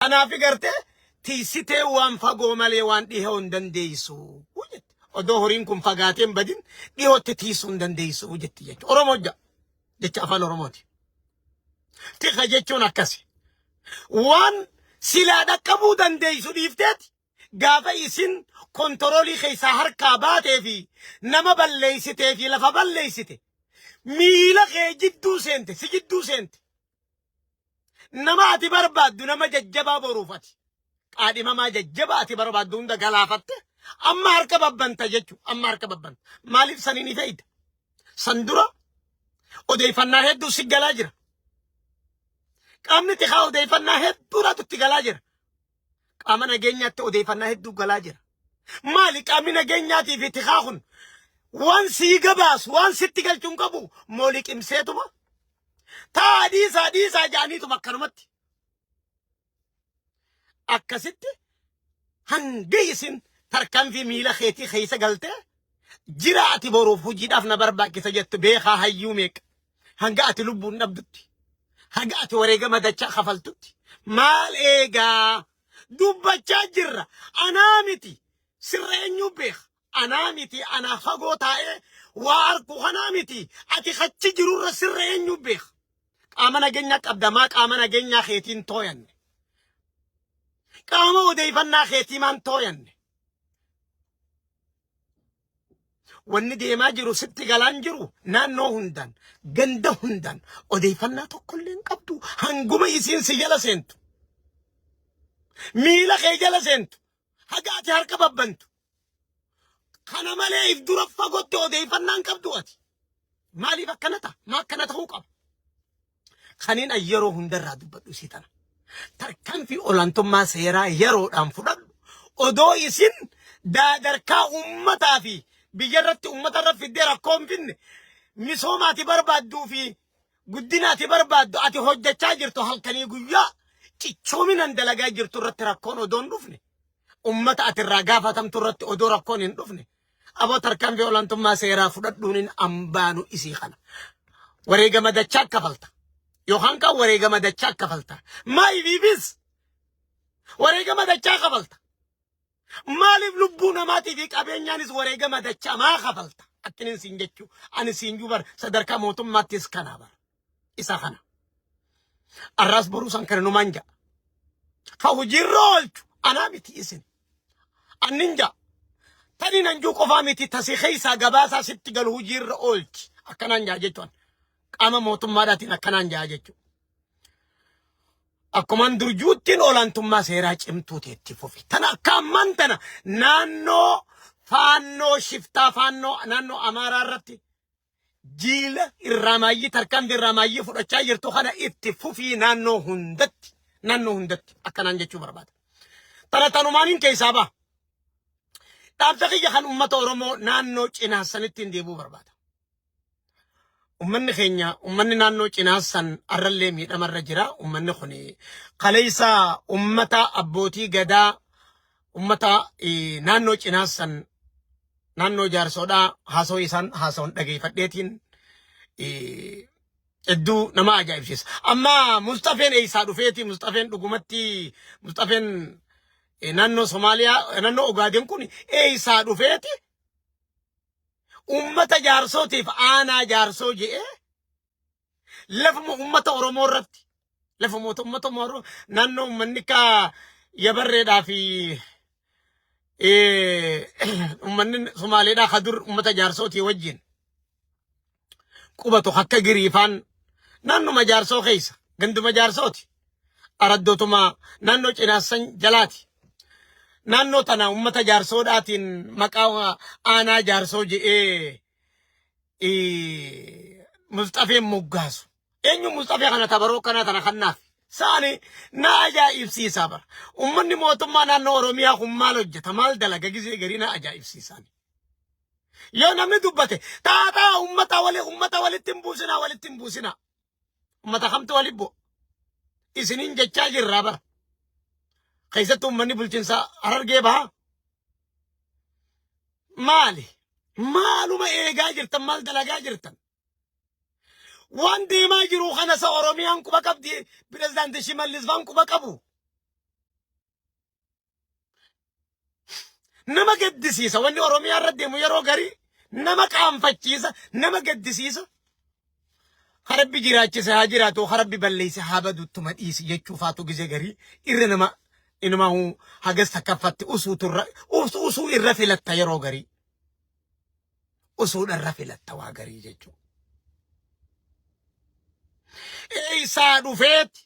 Kanaaf gartee tiisitee waan fagoo malee waan dhihoo hin dandeessu jette. Odoo horiin kun fagaatee hin badin dhihootti tiisuu hin dandeessu jetti jechuudha. Oromoo jecha afaan Oromooti. Tika jechuun akkasi. Waan silaa dhaqqabuu dandeessu dhiifteeti gaafa isin kontiroolii keessaa harkaa baatee fi nama balleessitee fi lafa balleessite miila kee jidduu seente si jidduu seente. Nama ati barbaaddu nama jajjabaa boruuf ati qaadhimamaa jajjabaa ati barbaaddu hunda galaafatte amma harka babbanta jechuudha. Amma harka babbanta. Maaliif saniin ni fe'ida? San dura odeeffannaa hedduu si galaa jira. Qaamni tikaa odeeffannaa hedduudhaatu itti galaa jira. Qaama nageenyaatti odeeffannaa hedduu galaa jira. Maali qaamni nageenyaatii fi tikaa kun waan sii gabaasu waan sitti galchuun qabu moolii qimseetuma taa dhiisaa dhiisaa jedhaniituma akkanumatti. Akkasitti hanga isin tarkaanfii miila keetii keessa galtee jira ati boruuf hojiidhaaf na barbaachisa jettu beekaa hayyuu meeqa hanga ati lubbuun dhabdutti hanga ati wareegama dachaa kafaltutti maal eegaa dubbachaa jirra anaa miti sirra eenyuu beeka anaa miti anaa fagoo taa'ee waa arku kanaa miti ati achi jirurra sirra eenyuu beeka qaama nageenyaa qabda maa qaama nageenyaa keetiin tooyanne qaama odeeffannaa keetii maan tooyanne Wanni deemaa jiru sitti galaan jiru naannoo hundaan ganda hundaan odeeffannaa tokkollee hin qabdu hanguma isiin si jala seentu. Miila kee jala seentu haga ati harka babbantu. Kana malee if dura fagootti odeeffannaa hin qabdu ati. Maaliif akkana ta'a? Maa akkana ta'uu qaba? Kaniin an yeroo hundarraa dubbadhu isii tana. Tarkaanfii olaantummaa seeraa yeroodhaan fudhadhu. Odoo isin daadarkaa uummataa fi biyya irratti uummata irra fiddee rakkoo hin finne misooma ati barbaadduu fi guddina ati barbaaddu ati hojjechaa jirtu halkanii guyyaa cichoominaan dalagaa jirtu irratti rakkoon odoo hin dhufne ummata ati irraa gaafatamtu irratti odoo rakkoon hin dhufne aboo tarkaanfii olaantummaa seeraa fudhadhuun ambaanu isii kana. Wareegama dachaa kafalta. Yookaan kan wareegama dachaa kafalta. Maaliifis wareegama dachaa kafalta. Maaliif lubbuu namaatii fi qabeenyaanis wareegama dachaa maa kafalta? Akkinin siin jechuu ani siin juu bar sadarkaa mootummaattis kanaa bar. Isa kana. Arraas boruu san kana numaan ja'a. Ka hojiirra oolchu anaa miti isin. Annin ja'a. Tani nan juu qofaa miti tasi keessaa gabaasaa sitti galu hojiirra oolchi. Akkanaan ja'a jechuun. Qaama mootummaadhaatiin akkanaan ja'a jechuudha. Akkumaan durjuuttiin olaantummaa seeraa cimtuu teetti fufi. Tana akka ammaan tana naannoo faannoo shiftaa faannoo naannoo Amaaraa irratti jiila irraa maayyii tarkaanfii irraa maayyii fudhachaa jirtu kana itti fufii naannoo hundatti naannoo hundatti akkanaan jechuu barbaada. Tana tanumaaniin keessaa ba'a. Dhaamsa kiyya kan uummata Oromoo naannoo cinaassanitti hin deebi'uu barbaada. Uummanni keenya uummanni naannoo cinaassan arrallee miidhamarra jira. Uummanni kun kaleessa uummata abbootii gadaa uummata naannoo cinaassan naannoo jaarsoodhaa haasawaa isaan haasawan dhageeffadheetiin hedduu nama ajaa'ibsiisa. Amma Musxafeen eessaa dhufeeti Musxafeen dhugumatti Musxafeen naannoo Somaaliyaa naannoo Ogaadeen kun eessaa dhufeeti ummata jaarsootiif aanaa jaarsoo je'ee lafuma ummata Oromoo irratti lafuma ummata Oromoo naannoo ummanni ka yabarreedhaa fi ummanni Somaaleedhaa ka dur ummata jaarsootii wajjin qubatu akka giriifaan naannuma jaarsoo keessa ganduma jaarsooti araddootuma naannoo cinaassan jalaati. Naannoo tana ummata jaarsoodhaatiin maqaa aanaa jaarsoo je'ee Musxafeen moggaasu. Eenyu Musxafee kana tabaroo kanaa tana kannaaf? Saani na ajaa'ibsiisaa bara. Ummanni mootummaa naannoo Oromiyaa kun maal hojjeta maal dalaga gizee garii na ajaa'ibsiisaan. Yoo namni dubbate taataa ummata wali ummata walitti hin buusinaa walitti hin buusinaa. Ummata kamtu wali bu'a? Isiniin jechaa jirraa bara. Keessattuu ummanni bulchiinsa Harargee bahaa. Maali? Maaluma eegaa jirtan maal dalagaa jirtan? Waan deemaa jiru kana isa Oromiyaan quba qabdi pirezidaanti Shimallis faan quba qabu. Nama gaddisiisa wanni Oromiyaa irra deemu yeroo garii nama qaanfachiisa, nama gaddisiisa. Harabbi jiraachise haa jiraatu, harabbi balleesse haa baduttuma dhiisi jechuu faatu gizee garii irra nama inumaa hagas takkaffatti usuutu irra usuu irra filatta yeroo garii. Usuudha irra filatta waa garii jechuudha. Eessaa dhufeeti?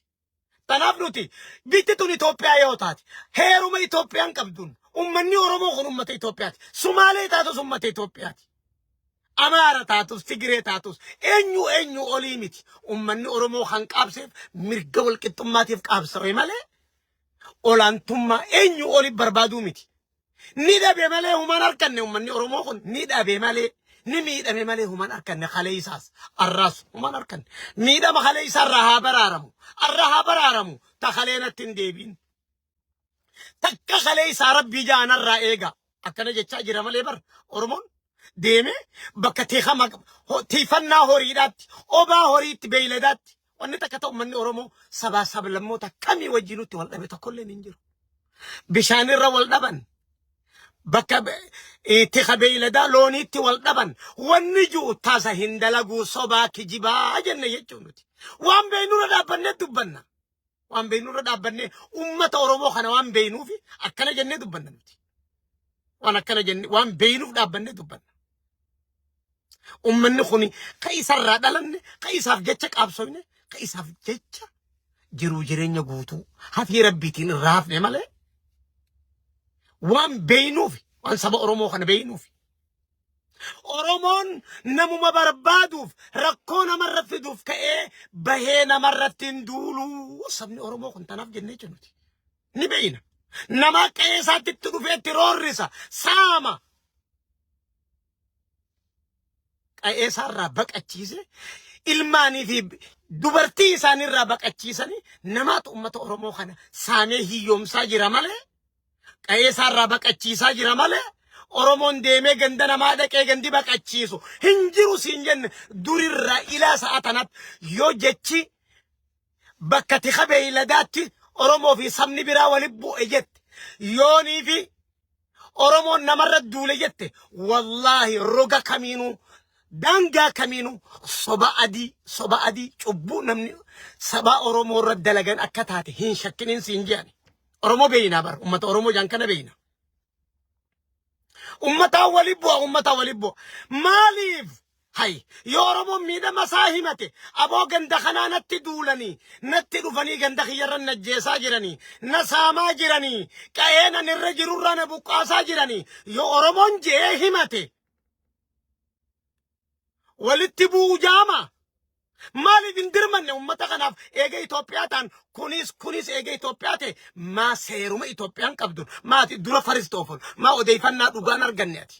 Tanaaf nuti biyyi tun Itoophiyaa yoo taate heeruma Itoophiyaan qabduun ummanni Oromoo kun ummata Itoophiyaati. Sumaalee taatus ummata Itoophiyaati. Amaara taatus Tigiree taatus eenyu eenyu olii miti. Ummanni Oromoo kan qaabseef mirga walqixxummaatiif qaabsa'e malee olaantummaa eenyu olii barbaaduu miti. Ni dhabe malee human harkanne ummanni Oromoo kun ni dhabe malee ni miidhame malee human harkanne kaleessaas arraas human harkanne miidhama kaleessa irraa haa baraaramu arra haa baraaramu ta kalee natti hin deebiin takka kaleessaa rabbii jaanarraa eega akkana jechaa jira malee bar Oromoon deeme bakka tiikama tiifannaa horiidhaatti obaa horiitti beeyladaatti wanni takka ta'u ummanni Oromoo sabaa sablammoota kamii wajjinutti wal dhabe tokkollee hin jiru. Bishaanirra wal dhaban bakka tika beeyladaa looniitti wal dhaban wanni jiru tasa hin dalaguu sobaa kijibaa jenne jechuun nuti. Waan beeynurra dhaabbannee dubbanna. Waan beeynurra dhaabbannee ummata Oromoo kana waan beeynuufi akkana jennee dubbanna nuti. Waan akkana jenne waan beeynuuf dhaabbannee dubbanna. Ummanni kun ka isarraa dhalanne, ka isaaf jecha qaabsofne, ka isaaf jecha jiruu jireenya guutuu hafii rabbiitiin irraa hafne malee waan beeynuuf waan saba Oromoo kana beeynuuf. Oromoon namuma barbaaduuf rakkoo namarra fiduuf ka'ee bahee namarratti hin duuluu sabni Oromoo kun tanaaf jennee jennuti. Ni beeyna. Nama qe'ee isaatti itti dhufee itti roorrisa saama. Qe'ee isaarraa baqachiise ilmaanii fi dubartii isaaniirraa baqachiisanii namaatu uummata Oromoo kana saamee hiyyoomsaa jira malee qe'ee isaarraa baqachiisaa jira malee Oromoon deemee ganda namaa dhaqee gandi baqachiisu hin jiru siin jenne durirraa ilaa sa'a tanatti yoo jechi bakka tika beeyladaatti Oromoo fi sabni biraa walitti bu'e jette yoonii fi Oromoon namarra duule jette wallaahi roga kamiinuu daangaa kamiinuu soba adii soba adii cubbuu namni saba Oromoo irra dalagan akka taate hin shakkinin siin jedhani. Oromoo beeynaa bar ummata Oromoo jaan kana beeyna. Ummataa wali bu'a ummataa wali bu'a. Maaliif? Hay yoo Oromoon miidhama isaa himate aboo ganda kanaa natti duulanii natti dhufanii ganda kiyyarra na ajjeesaa jiranii na saamaa jiranii qa'ee nan irra jirurraa na buqqaasaa jiranii yoo Oromoon je'ee himate walitti bu'uu jaama. Maaliif hin dirmanne uummata kanaaf eega Itoophiyaa ta'an kunis kunis eega Itoophiyaa ta'e maa seeruma Itoophiyaan qabdu maati dura faristoofon maa odeeffannaa dhugaan arganne ati.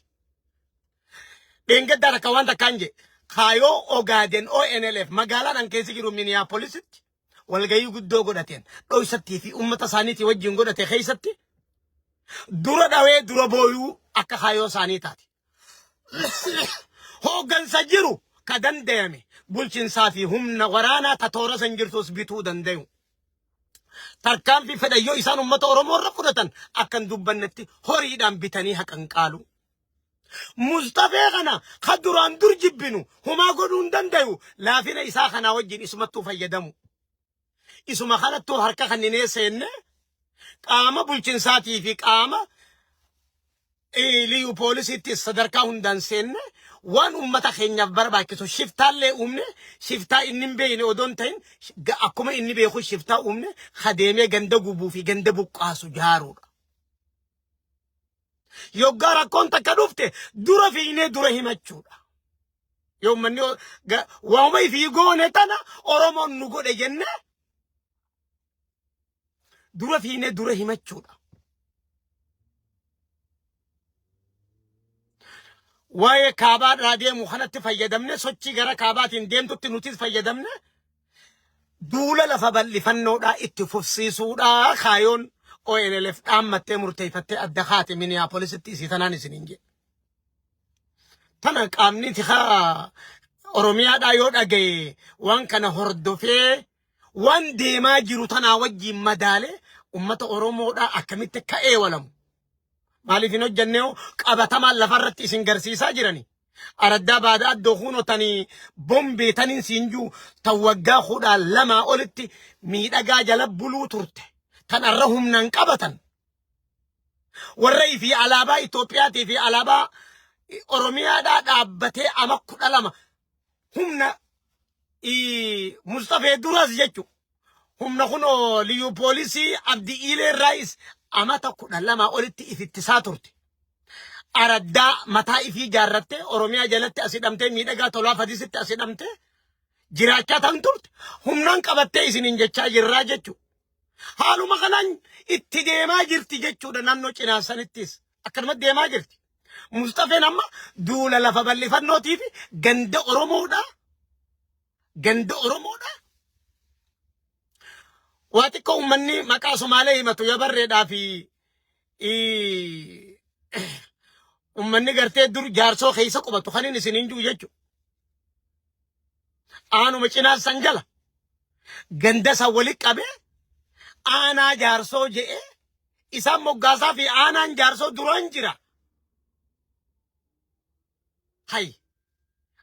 Dheengaddaa takka waan takkaan jee kaayoo Ogaaden ONLF magaalaan an keessa jiru Minneapolisitti walgahii guddoo godhateen dhoysattii fi uummata isaaniitii wajjin godhate keessatti dura dhawee dura booyuu akka kaayoo isaanii taate. Hooggansa jiru ka dandayame bulchinsaa fi humna waraanaa ta toora san jirtus bituu dandayu. Tarkaanfii fedhan yoo isaan uummata Oromoo irra fudhatan akka hin dubbannetti horiidhaan bitanii haqan qaalu. Mustafee kana ka duraan dur jibbinu humaa godhuu hin dandayu laafina isaa kanaa wajjin isumattuu fayyadamu. Isuma kanattuu harka kanninee seenne qaama bulchinsaatii fi qaama liyu poolisiittis sadarkaa hundaan seenne waan ummata keenyaaf barbaachisu shiftaallee uumne shiftaa inni hin beekne odoo hin ta'in akkuma inni beeku shiftaa uumne kadeemee ganda gubuu fi ganda buqqaasu jaaruudha. Yoggaa rakkoon takka dhufte dura fiignee dura himachuudha. Yoo uummanni waanuma ifii goone tana Oromoon nu godhe jenne dura fiignee dura himachuudha. Waa'ee kaabaadhaa deemu kanatti fayyadamne sochii gara kaabaatiin deemtutti nutis fayyadamne duula lafa bal'ifannoodhaa itti fufsiisuudhaa kaayoon ONLF dhaammattee murteeffattee adda kaate Minneapolisitti isii tanaan isiniin jedhe. Tana qaamni tikaa Oromiyaadhaa yoo dhagaye waan kana hordofee waan deemaa jiru tanaa wajjin madaalee ummata Oromoodhaa akkamitti akka eewalamu. Maaliif hin hojjenne hoo qabatamaan lafarratti isin garsiisaa jirani. Araddaa baadaa addoo kuunoo tani bombee tanin siin juu tan waggaa 12 olitti miidhagaa jala buluu turte. Tan arra humnaan qabatan. Warra fi alaabaa Itoophiyaatii fi alaabaa Oromiyaadhaa dhaabbatee ama 12 humna Mustafee duras jechuudha. Humna kunoo liyyuu poolisii Abdi Iilee irraayis amata 12 olitti if ittisaa turte. Araddaa mataa ifii jaarrattee Oromiyaa jalatti as hidhamtee miidhagaa tolaa fadisitti as hidhamtee jiraachaa tan turte humnaan qabattee isiniin jechaa jirraa jechuudha. Haaluma kanaan itti deemaa jirti jechuudha naannoo cinaasanittis akkanumatti deemaa jirti. Mustafeen amma duula lafa bal'ifannootii fi ganda Oromoodha. Ganda Oromoodha. Waa xiqqoo uummanni maqaa Somaalee himatu yabarreedhaa fi uummanni gartee dur jaarsoo keessa qubatu kan inni isin hin jiru jechuudha. Aanuma cinaa san jala ganda san walitti qabee aanaa jaarsoo je'ee isaan moggaasaa fi aanaan jaarsoo duraan jira. Hay.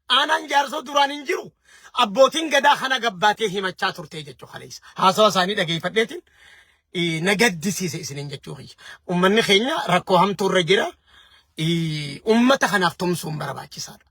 Aanaan jaarsoo duraan hin jiru. Abbootiin gadaa kana gabbaatee himachaa turtee jechuu kaleessa. Haasawa isaanii dhageeffadheetiin na gaddisiise isiniin jechuu kiyya. Uummanni keenya rakkoo hamtuu irra jira. Uummata kanaaf tumsuun barbaachisaadha.